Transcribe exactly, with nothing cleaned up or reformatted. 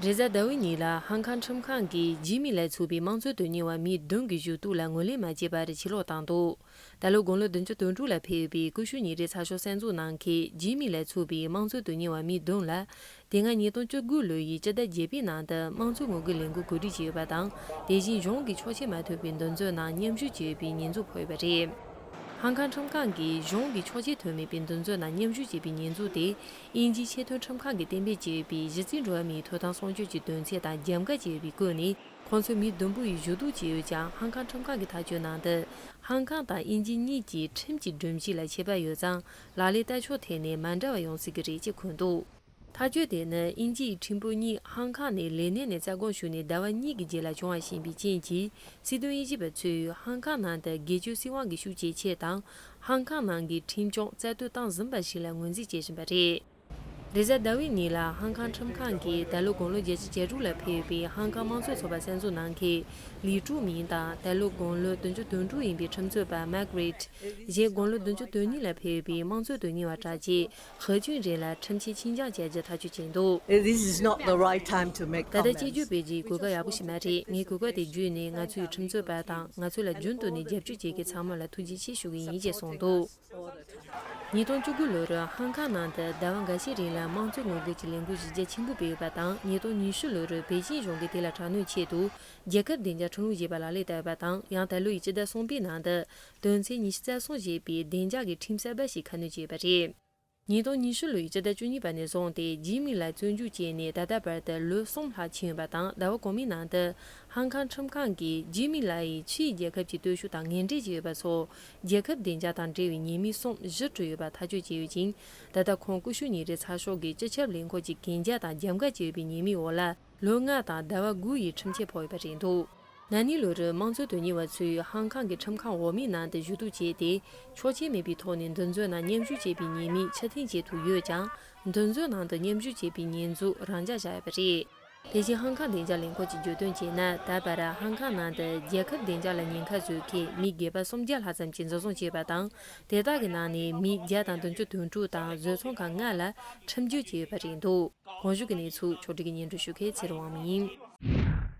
རེས་གཟའ་ཟླ་བའི་ཉིན་ལ་ཧང་ཁང་ཁྲིམས་ཁང་གིས་ཇི་མི་ལ་སོགས་པའི་དམངས་གཙོའི་དོན་གཉེར་བ་མི་བདུན་གྱི་ཞུ་གཏུག་ལ་ངོས་ལེན་མ་བྱས་པར་ཕྱིར་ལོག་བཏང་འདུག། ད་ལོ་དགུང་ལོ་བདུན་ཅུ་དོན་དྲུག་ལ་ཕེབས་པའི་ཀུ་ཤུ་ཉིན་རེའི་ཚགས་ཤོག་གསར་འཛུགས་གནང་མཁན་ཇི་མི་ལ་སོགས་པའི་དམངས་གཙོའི་དོན་གཉེར་བ་མི་བདུན་ལ། དེ་སྔ་ཉིས་སྟོང་བཅུ་དགུ་ལོ་ཡི་སྤྱི་ཟླ་བརྒྱད་པའི་ནང་དུ་དམངས་གཙོའི་ངོ་རྒོལ་ལས་འགུལ་གོ་སྒྲིག་བྱས་ཡོད་པ་དང་། དེ་བཞིན་གཞུང་གིས་ཆོག་མཆན་མ་ཐོབ་པའི་འདུ་འཛོམས་ནང་མཉམ་ཞུགས་བྱས་ཡོད་པའི་ཉེས་འཛུགས་ཕོག་ཡོད་པ་རེད། ཧང་ཁང་ཁྲིམས་ཁང་གིས་གཞུང་གིས་ཆོག་མཆན་ཐོན་མེད་པའི་འདུ་འཛོམས་ནང་མཉམ་ཞུགས་བྱས་པའི་ཉེས་འཛུགས་དེ། དབྱིན་ཇིའི་ཆེས་མཐོའི་ཁྲིམས་ཁང་གིས་གཏན་འབེབས་བྱས་ཡོད་པའི་གཞི་རྩའི་འགྲོ་བ་མིའི་ཐོབ་ཐང་སྲུང་སྐྱོབ་ཀྱི་དོན་ཚན་དང་རྒྱབ་འགལ་བྱས་ཡོད་པའི་སྐོར་ནས། ཁོང་ཚོ་མི་བདུན་པོ་ཡིས་ཞུ་གཏུག་བྱས་ཡོད་ཀྱང་། ཧང་ཁང་ཁྲིམས་ཁང་གི་ཐག་གཅོད་ནང་དུ། ཧང་ཁང་དང་དབྱིན་ཇི་གཉིས་ཀྱི་ཁྲིམས་ཀྱི་སྒྲོམ་གཞི་ལ་ཁྱད་པར་ཡོད་ཙང་། ལག་ལེན་ལྟ་ཕྱོགས་ཐད་ནས་མ་འདྲ་བ་ཡོང་སྲིད་ཀྱི་རེད་ཅེས་འཁོད་འདུག། ཐག་གཅོད་དེ་ནི་དབྱིན་ཇིའི་ཁྲིམས་དཔོན་གཉིས་ཧང་ཁང་ནས་ལས་གནས་ནས་རྩ་དགོངས་ཞུས་ནས་ཟླ་བ་གཉིས་ཀྱི་རྗེས་ལ་བྱུང་བ་ཞིག་ཡིན་པའི་རྐྱེན་གྱིས། སྲིད་དོན་དབྱེ་ཞིབ་པ་ཚོས་ཧང་ཁང་ནང་དུ་སྒེར་གཅོད་སྲིད་དབང་གི་ཤུགས་ཇེ་ཆེ་དང་། ཧང་ཁང་ནང་གི་ཁྲིམས་སྐྱོང་རྩ་གཏོར་བཏང་ཟིན་པ་ཞིག་ལ་ངོས་འཛིན་བྱེད་བཞིན་པ་རེད། རེས་གཟའ་ཟླ་བའི་ཉིན་ལ་ཧང་ཁང་ཁྲིམས་ཁང་གིས་ད་ལོ་དགུང་ལོ་བརྒྱད་ཅུ་གྱ་དྲུག་ལ་ཕེབས་པའི་ཧང་ཁང་དམངས་གཙོ་ཚོགས་པ་གསར་འཛུགས་གནང་མཁན་ལི་ཀྲུའུ་མིང་དང་། ད་ལོ་དགུང་ལོ་བདུན་ཅུ་དོན་དྲུག་ཡིན་པའི་ཁྲིམས་རྩོད་པ་མཱག་རེད། གཞན་དགུང་ལོ་བདུན་ཅུ་དོན་གཉིས་ལ་ཕེབས་པའི་དམངས་གཙོའི་དོན་གཉེར་བ་གྲགས་ཅན་ཧེ་ཅུན་རེན་ལ་ཁྲིམས་ཆད་ཕྱིར་འགྱངས་བྱ་རྒྱུ་ཐག་གཅོད་བྱས་འདུག། This is not the right time to make ད་ལྟ་གཅིག་གྱུར་སྤེལ་རྒྱུའི་གོ་སྐབས་ཡག་པོ་ཞིག་མ་རེད། ངས་གོ་སྐབས་དེ་བརྒྱུད་ནས་ང་ཚོའི་ཁྲིམས་རྩོད་པ་དང་། ང་ཚོ་ལ་རྒྱུན་དུ་ནས་རྒྱབ་སྐྱོར་བྱེད་མཁན་ཚང་མ་ལ་ཐུགས་རྗེ་ཆེ་ཞུ་གི་ཡིན་ཅེས་གསུངས་འདུག། ཉིས་སྟོང་བཅུ་དགུ་ལོར་ཧང་ཁང་ནང་དུ་ཟླ་བ་འགའ་ཤས་རིང་ལ་དམངས་གཙོའི་ངོ་རྒོལ་གྱི་ལས་འགུལ་གཞི་རྒྱ་ཆེན་པོ་སྤེལ་ཡོད་པ་དང་། ཉིས་སྟོང་ཉི་ཤུ་ལོར་པེ་ཅིན་གཞུང་གིས་དེ་ལ་དྲག་གནོན་ཆེད་དུ་རྒྱལ་ཁབ་བདེ་འཇགས་ཁྲིམས་ལུགས་ཞེས་པ་ལག་ལེན་བསྟར་ཡོད་པ་དང་། ཡང་ད་ལོ་ཡི་སྤྱི་ཟླ་གསུམ་པའི་ནང་དུ་དོན་ཚན་ཉི་ཤུ་རྩ་གསུམ་ཞེས་པའི་བདེ་འཇགས་ཀྱི་ཁྲིམས་གསར་པ་ཞིག་ཁ་སྣོན་བྱས་ཡོད་པ་རེད། ཉིས་སྟོང་ཉི་ཤུ་ལོའི་སྤྱི་ཟླ་བཅུ་གཉིས་པ་ནས་བཟུང་སྟེ་ཇི་མི་ལའི་བཙོན་འཇུག་བྱས་ནས་ད་ལྟ་བར་དུ་ལོ་གསུམ་ལྷག་ཕྱིན་ཡོད་པ་དང་། ཟླ་བ་གོང་མའི་ནང་དུ་ཧང་ཁང་ཁྲིམས་ཁང་གིས་ཇི་མི་ལའི་ཕྱི་ཡི་རྒྱལ་ཁབ་ཀྱི་སྟོབས་ཤུགས་དང་ངན་འབྲེལ་བྱས་ཡོད་པ་སོགས་རྒྱལ་ཁབ་བདེ་འཇགས་དང་འབྲེལ་བའི་ཉེས་དམིགས་གསུམ་གཞི་གྲུབ་ཡོད་པ་ཐག་གཅོད་བྱས་ཡོད་ཅིང་། ད་ལྟ་ཁོང་ཀུ་ཤུ་ཉིན་རེའི་ཚགས་ཤོག་གི་སྤྱི་ཁྱབ་ལས་ཁུངས་ཀྱི་གན་རྒྱ་དང་རྒྱབ་འགལ་བྱས་ཡོད་པའི་ཉེས་དམིགས་འོག་ལ་ལོ་ལྔ་དང་ཟླ་བ་དགུ་ཡི་ཁྲིམས་ཆད་ཕོག་ཡོད་པ་རེད་འདུག། ན་ནིང་ལོར་དམངས་གཙོའི་དོན་གཉེར་བ་ཚོས་ཧང་ཁང་གི་ཁྲིམས་ཁང་འོག་མའི་ནང་དུ་ཞུ་གཏུག་བྱས་ཏེ། ཆོག་མཆན་མེད་པའི་ཐོག་ནས་འདུ་འཛོམས་ནང་མཉམ་ཞུགས་བྱས་པའི་ཉེས་དམིགས་ཕྱིར་འཐེན་བྱེད་ཐུབ་ཡོད་ཀྱང་། འདུ་འཛོམས་ནང་དུ་མཉམ་ཞུགས་བྱས་པའི་ཉེས་འཛུགས་རང་འཇགས་བཞག་ཡོད་པ་རེད། དེ་བཞིན་ཧང་ཁང་བདེ་འཇགས་ལས་ཁུངས་ཀྱིས་བརྗོད་དོན་བྱས་ན། ད་བར་ཧང་ཁང་ནང་དུ་རྒྱལ་ཁབ་བདེ་འཇགས་ལ་ཉེན་ཁ་བཟོ་མཁན་མི་སྒེར་པ་སུམ་བརྒྱ་ལྷག་ཙམ་གྱིས་འཛིན་བཟུང་བྱས་པ་དང་། དེ་དག་གི་ནང་ནས་མི་བརྒྱ་དང་བདུན་ཅུ་དོན་དྲུག་དང་བཟོ་ཚོང་ཁང་ལྔ་ལ་ཁྲིམས་གཅོད་བྱས་ཡོད་པ་རེད་འདུག། གོང་ཞུས་ཀྱི་གནས་ཚུལ་ཕྱོགས་སྒྲིག་གིས་སྙན་སྒྲོན་ཞུ་མཁན་ཚེ་རིང་དབང་མོ་ཡིན།